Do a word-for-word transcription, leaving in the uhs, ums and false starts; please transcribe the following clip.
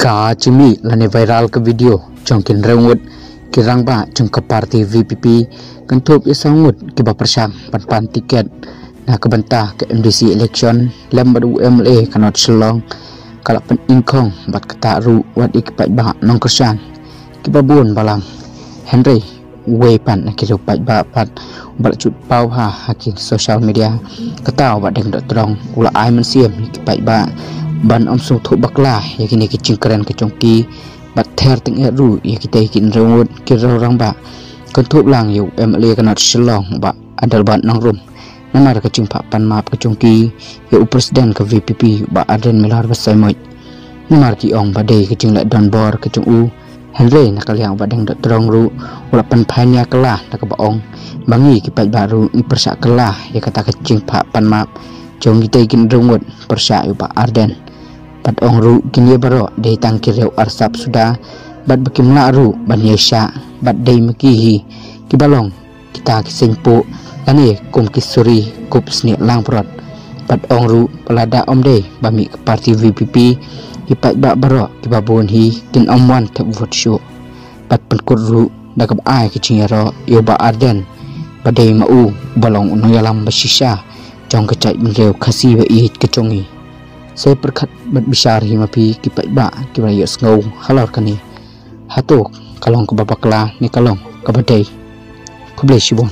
Ka jingmih lane viral ka video jong ki hynriew ngut ki rangbah jong ka party V P P kynthup ïa saw ngut kiba pyrshang ban pan tiket na ka bynta ka M D C election lem bad u M L A ka North Shillong ka la pynïngkhong bad kata ruh wat ïa ki paidbah nongkyrshan kiba bun balang. Hynrei uwei pat na ki riew paidbah pat uba la jut paw ha ha ki social media, kata u Bah Deng Dohtdong, u la ai mynsiem ïa ki paidbah ban ym sngewthuh bakla ïa kine ki jingkren ka jong ki bad ther tyngeh ruh ïa kitei ki hynriew ngut ki riew rangbah, kynthup lang ïa u M L A ka North Shillong u Bah Adelbert Nongrum. Namar ka jingphah pan map ka jong ki ïa u president ka V P P u Bah Ardent Miller Basaiawmoit. Namar ki ong ba dei ka jingleh donbor ka jong u. Hynrei na ka liang u Bah Deng Dohtdong ruh u la pynphai nia kylla da kaba ong ba ngi ki paidbah ruh ngi pyrshah kylla ïa kata ka jingphah pan map jong kitei ki hynriew ngut pyrshah ïa u Bah Ardent. Bad ong ruh kine baroh dei tang ki riew arsap suda bad ba kim lah ruh ban ïaishah bad dei ma ki hi kiba long kita ki seiñ puh lane kum ki suri kup snieh langbrot. Bad ong ruh ba lada ym dei ba mih ka party V P P, ki paidbah baroh kiba bun hi kin ym wan thep vote shuh. Bad pynkut ruh da kaba ai ka jingïaroh ïa u Bah Ardent ba dei ma u uba long u nongïalam ba shisha jong ka jaitbynriew Khasi ba ïeit ka jong ngi. Sa pyrkhat bad bishar hi ma phi ki paidbah kiba ïohsngew halor kane. Hato ka long kaba bakla ne ka long kaba dei? Khublei shibun.